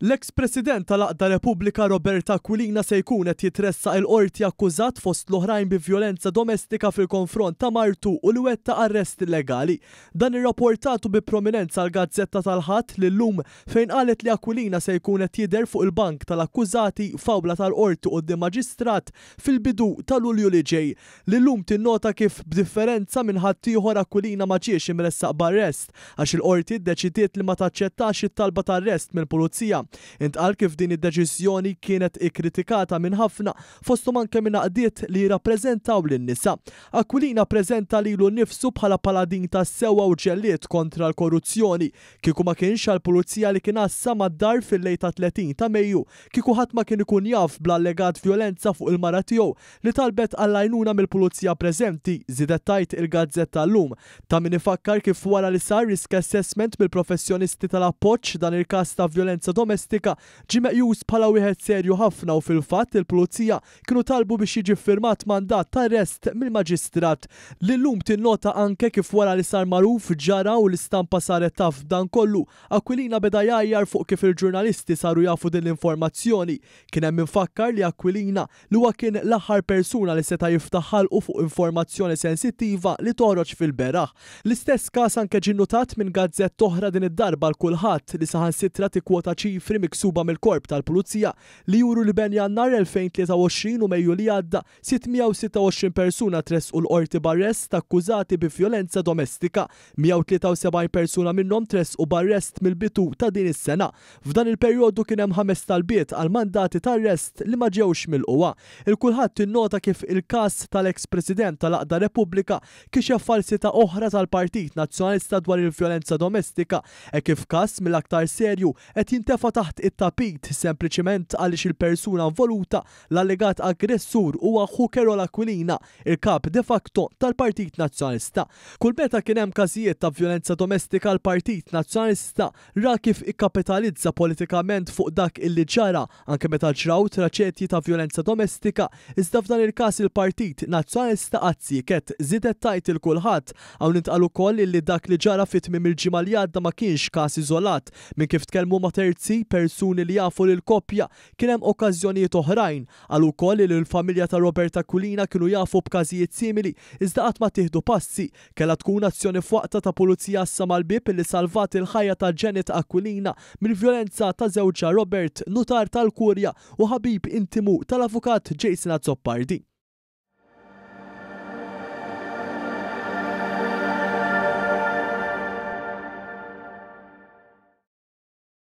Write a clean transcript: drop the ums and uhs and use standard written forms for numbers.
L-eks President tal-Għaqda Repubblika Robert Aquilina se jkun qed jitressaq il-Qorti akkużat fost l-oħrajn bi vjolenza domestika fil-konfront ta' martu u li wettaq arrest illegali. Dan irrapportatu bi prominenza l-gazzetta tal-Ħadd l-Illum fejn qalet li Aquilina se jkun qed jidher fuq il-bank tal-akkużati f'awla tal-Qorti quddiem Maġistrat fil-bidu ta' Lulju li ġej. L-Illum tinnota kif b'differenza minn ħaddieħor Aquilina ma ġiex imressaq b'arrest għax il-Qorti ddeċidiet li ma taċċettax it-talba ta' arrest mill-Pulizija. Intqal kif din id-deċiżjoni kienet ikkritikata minn ħafna, fosthom anke minn għaqdiet li jirrappreżentaw lin-nisa. Aquilina ppreżenta lilu nnifsu bħala paladin tas-sewwa u ġellied kontra l-korruzzjoni. Kieku ma kienx għall-Pulizija li kien għassa mad-dar fil-lejl tat-30 ta' Mejju, kieku ħadd ma kien ikun jaf bl-allegat vjolenza fuq il-mara tiegħu li talbet għall-għajnuna mill-Pulizija preżenti, żiedet tgħid il-gazzetta llum. Ta' min ifakkar kif wara li sar risk assessment mill-professjonisti tal-Appoġġ, dan il-każ ta' vjolenza domestika ġie meqjus bħala wieħed serju ħafna u fil-fatt il-Pulizija kienu talbu biex jiġi ffirmat mandat ta' arrest mill-Maġistrat. L-Illum tinnota anke kif wara li sar magħruf ġara u l-istampa saret taf b'dan kollu, Aquilina beda jgħajjar fuq kif il-ġurnalisti saru jafu din l-informazzjoni. Kien hemm min fakkar li Aquilina li huwa kien l-aħħar persuna li seta' jiftaħ ħalqu fuq informazzjoni sensittiva li toħroġ fil-beraħ. L-istess każ anke ġie nnutat minn gazzetta oħra din id-darba l-Kulħadd li saħansitra tikkwota ċifri miksuba mill-Korp tal-Pulizija li juru li bejn Jannar 2023 u Mejju li għadda 626 persuna tressqu l-Qorti b'arrest akkużati bi vjolenza domestika. 173 persuna minnhom tressqu b'arrest mill-bidu ta' din is-sena. F'dan il-perjodu kien hemm ħames talbiet għal mandati ta' arrest li ma ġewx milqugħa. Il-Kulħadd innota kif il-każ tal-eks President tal-Għaqda Repubblika kixef falsità oħra tal-Partit Nazzjonalista dwar il-vjolenza domestika hekk kif każ mill-aktar serju qed jintefa' taħt it-tapit sempliċiment għaliex il-persuna involuta, l-allegat aggressur, huwa ħu Karol Aquilina, il-kap de facto tal-Partit Nazzjonalista. Kull meta kien hemm każijiet ta' vjolenza domestika l-Partit Nazzjonalista ra kif ikkapitalizza politikament fuq dak illi ġara, anke meta ġraw traċedji ta' vjolenza domestika, iżda f'dan il-każ il-Partit Nazzjonalista qatt sieket, żiedet tgħid il-Kulħadd. Hawn intqal ukoll illi dak li ġara fi tmiem il-ġimgħa li għadda ma kienx każ iżolat. Minn kif tkellmu ma' terzi, persuni li jafu lill-koppja, kien hemm okkażjonijiet oħrajn. Qalu wkoll illi l-familja ta' Robert Aquilina kienu jafu b'każijiet simili iżda qatt ma ttieħdu passi. Kellha tkun azzjoni f'waqtha ta' pulizija għassa mal-bieb li salvat il-ħajja ta' Janet Aquilina mill-vjolenza ta' żewġha Robert, nutar tal-Kurja u ħabib intimu tal-avukat Jason Azzopardi.